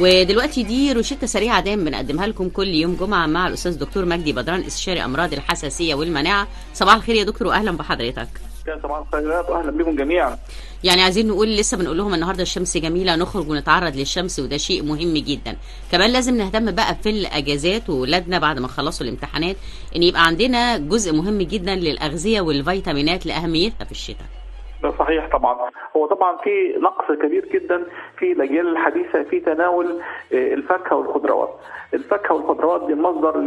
ودلوقتي دي روشتة سريعة دايما بنقدمها لكم كل يوم جمعة مع الأستاذ دكتور مجدي بدران، استشاري أمراض الحساسية والمناعة. صباح الخير يا دكتور وأهلا بحضرتك. يا صباح الخيرات واهلا بكم جميعا. يعني عايزين نقول، لسه بنقول لهم النهارده الشمس جميله، نخرج ونتعرض للشمس وده شيء مهم جدا. كمان لازم نهتم بقى في الاجازات وولادنا بعد ما خلصوا الامتحانات، ان يبقى عندنا جزء مهم جدا للاغذيه والفيتامينات لاهميتها في الشتاء. ده صحيح طبعا، هو طبعا في نقص كبير جدا في الاجيال الحديثة في تناول الفاكهة والخضروات. الفاكهة والخضروات دي مصدر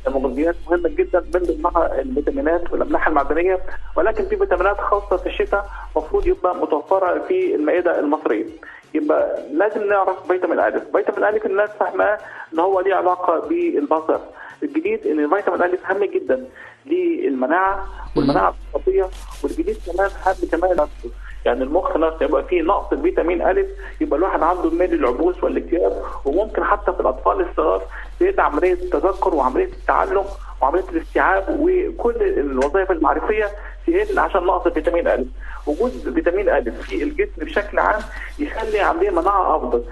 لمغذيات مهمة جدا، من ضمنها الفيتامينات والاملاح المعدنية، ولكن في فيتامينات خاصة في الشتاء المفروض يبقى متوفرة في المائدة المصرية. يبقى لازم نعرف فيتامين الف، فيتامين الف الناس فاهماه ان هو ليه علاقة بالبصر. الجديد ان فيتامين الف هام جدا للمناعه والمناعة الصحية، والجديد كمان هام كمان نفسه، يعني المخ نفسه يبقى فيه نقص فيتامين الف، يبقى الواحد عنده ميل للعبوس والاكتئاب، وممكن حتى في الاطفال الصغار تزيد عملية التذكر وعملية التعلم وعملية الاستيعاب وكل الوظائف المعرفيه تقل عشان نقص فيتامين الف. وجود فيتامين الف في الجسم بشكل عام يخلي عندنا مناعة افضل.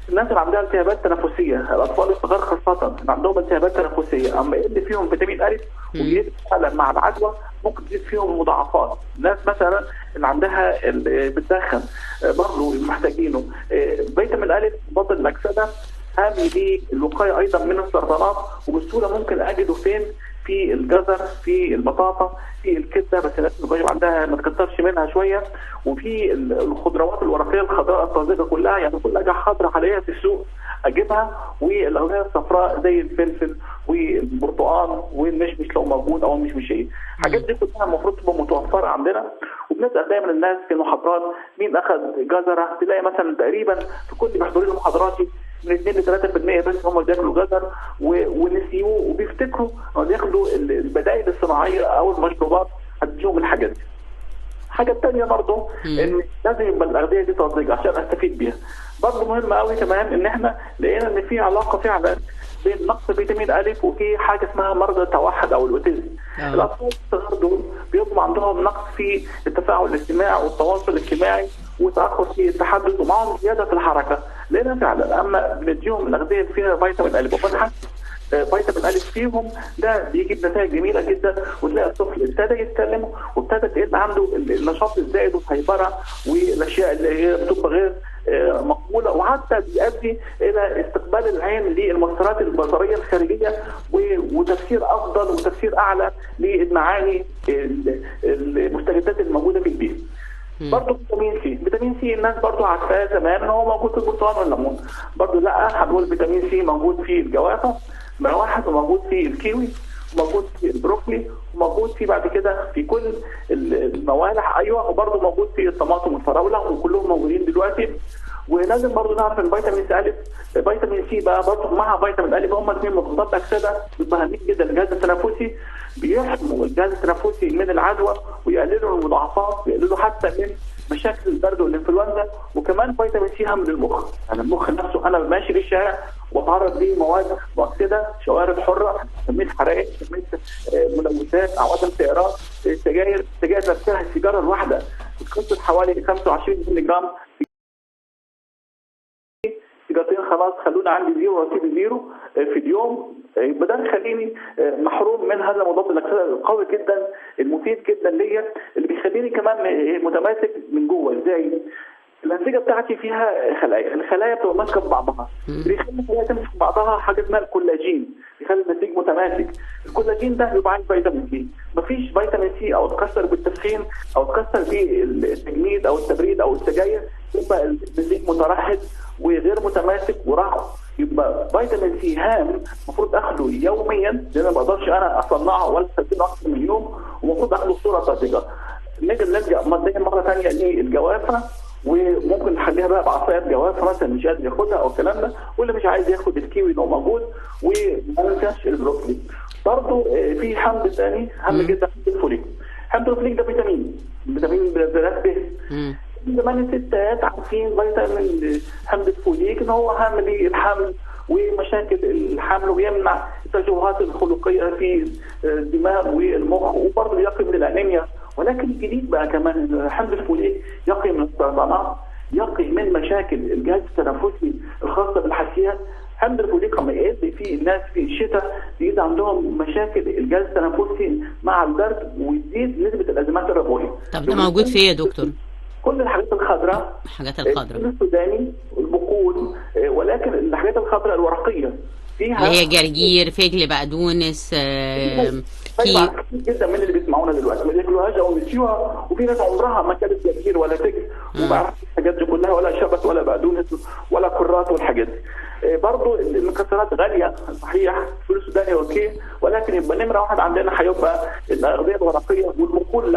الناس اللي عندها التهابات تنفسية، الاطفال الصغار خاصة اللي عندهم التهابات تنفسية، اما يقل فيهم فيتامين الف ويقل فعلا مع العدوى ممكن تزيد فيهم مضاعفات. الناس مثلا اللي عندها اللي بتدخن برضه محتاجينه. فيتامين الف مضاد الاكسدة هام للوقايه ايضا من السرطانات، وبسهوله ممكن اجده فين؟ في الجزر، في البطاطا، في الكبده، بس الناس اللي بيبقى عندها ما تكترش منها شوية، وفي الخضروات الورقية الخضراء الطازجه كلها، يعني كل حاجة خضراء حاليا في السوق اجيبها، والاغذيه الصفراء زي الفلفل والبرتقال والمشمش لو موجود او المشمشيه. الحاجات دي كلها المفروض تبقى متوفرة عندنا. وبنسال دايما الناس في المحاضرات مين اخذ جزرة، تلاقي مثلا تقريبا في كل بيحضروا لي محاضراتي من 2 ل 3% بس هم بياكلوا جزر ونسيوه وبيفتكروا انهم بياخدوا البدائل الصناعية او المشروبات هتديهم الحاجات دي. الحاجة الثانية برضه ان لازم يبقى الاغذية دي طازجه عشان استفيد بيها. برضه مهم قوي كمان ان احنا لقينا ان في علاقة فعلا بين نقص فيتامين الف وفي حاجة اسمها مرض التوحد او ال autism. الاطفال الصغار دول بيبقوا عندهم نقص في التفاعل الاجتماعي والتواصل الاجتماعي وتاخر في التحدث ومعهم زيادة في الحركة. لقينا فعلا اما بنديهم الاغذية اللي فيها فيتامين الف وبنحس فيتامين الف فيهم، ده بيجيب نتائج جميلة جدا، وتلاقي الطفل ابتدى يتكلم وابتدى تقل عنده النشاط الزائد والهيبره والاشياء اللي هي بتبقى غير مقبولة، وحتى بيؤدي الى استقبال العين للمؤثرات البصرية الخارجية وتفسير افضل وتفسير اعلى للمعاني المستجدات الموجودة في البيئة. برضه فيتامين سي، فيتامين سي الناس برضه عارفاه زمان ان هو موجود في البرتقال والليمون، برضه لا، هنقول فيتامين سي موجود في الجوافه نمرة واحد، وموجود في الكيوي، وموجود في البروكلي، وموجود في بعد كده في كل الموالح، ايوه، وبرضه موجود في الطماطم والفراوله، وكلهم موجودين دلوقتي. ولازم برضه نعرف ان فيتامين سي الف، فيتامين سي بقى برضه مع فيتامين الف هم الاثنين مضادات اكسده بيبقى هامين جدا للجهاز التنفسي، بيحموا الجهاز التنفسي من العدوى ويقللوا المضاعفات ويقللوا حتى من مشاكل البرد والانفلونزا. وكمان فيتامين سي هام للمخ، يعني المخ نفسه انا ماشي في الشارع واتعرض لمواد مؤكسده، شوارد حره، كمية حرائق، كمية ملوثات، عوادم سيارات، السجاير، السجاير نفسها السيجارة الواحدة بتكسر حوالي 25 مللي جرام، سيجارتين خلاص خلونا عندي zero، رصيد zero في اليوم، يبقى ده يخليني محروم من هذا المضاد الاكسدة القوي جدا المفيد جدا ليا، اللي بيخليني كمان متماسك من جوه. ازاي؟ الانسجة بتاعتي فيها خلايا، الخلايا بتبقى ماسكه في بعضها، اللي بيخلي الخلايا تمسك في بعضها حاجة اسمها الكولاجين، بيخلي النسيج متماسك. الكولاجين ده بيبقى عايز فيتامين سي، مفيش فيتامين سي او اتكسر بالتسخين او اتكسر بالتجميد او التبريد او السجاير، يبقى النسيج مترهل وغير متماسك ورخو. يبقى فيتامين سي هام، المفروض اخده يوميا لان ما بقدرش انا اصنعه ولا استخدمه اكثر من يوم، ومفروض اخده بصورة طازجه. نيجي نلجا مرة ثانية للجوافه، وممكن نحليها بقى بعصاية جوافه مثلا مش قادر ياخدها او الكلام ده، واللي مش عايز ياخد الكيوي لو موجود، وما ننساش البروكلي. برضه في حمض ثاني هام جدا، حمض الفوليك. حمض الفوليك ده فيتامين بالذات ب. زمان الستات عارفين فيتامين حمض الفوليك ان هو هام للحمل ومشاكل الحمل، ويمنع التشوهات الخلقية في الدماغ والمخ، وبرضه يقي من الانيميا. ولكن الجديد بقى كمان حمض الفوليك يقي من السرطانات، يقي من مشاكل الجهاز التنفسي الخاصة بالحساسيات. حمض الفوليك لما يقل في الناس في الشتاء بيزيد عندهم مشاكل الجهاز التنفسي مع البرد، ويزيد نسبه الازمات الربوية. طب ده موجود في ايه يا دكتور؟ كل الحاجات الخضراء، الحاجات الخضراء، السوداني، البقول، ولكن الحاجات الخضراء الورقية فيها اللي هي جرجير، فجل، بقدونس، كتير جدا من اللي بيسمعونا دلوقتي ما بياكلوهاش او نسيوها، وفي ناس عمرها ما كانت جرجير ولا فجل وما يعرفش الحاجات دي كلها، ولا شبت ولا بقدونس ولا كرات والحاجات دي. برضه المكسرات غالية صحيح، فول سوداني okay، ولكن يبقى نمره واحد عندنا هيبقى الاغذية الورقية والبقول.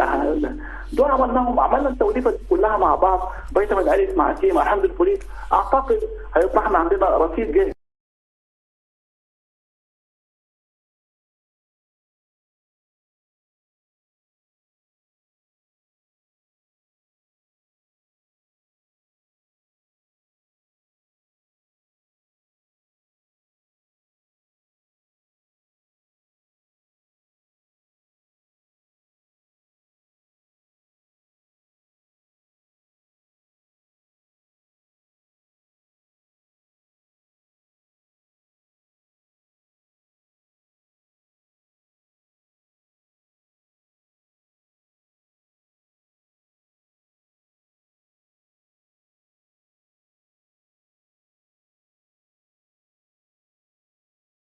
دول عملناهم، عملنا التوليفه دي كلها مع بعض، فيتامين الف مع سي مع حمض الفوليك، اعتقد هيبقى احنا عندنا رصيد جاهز.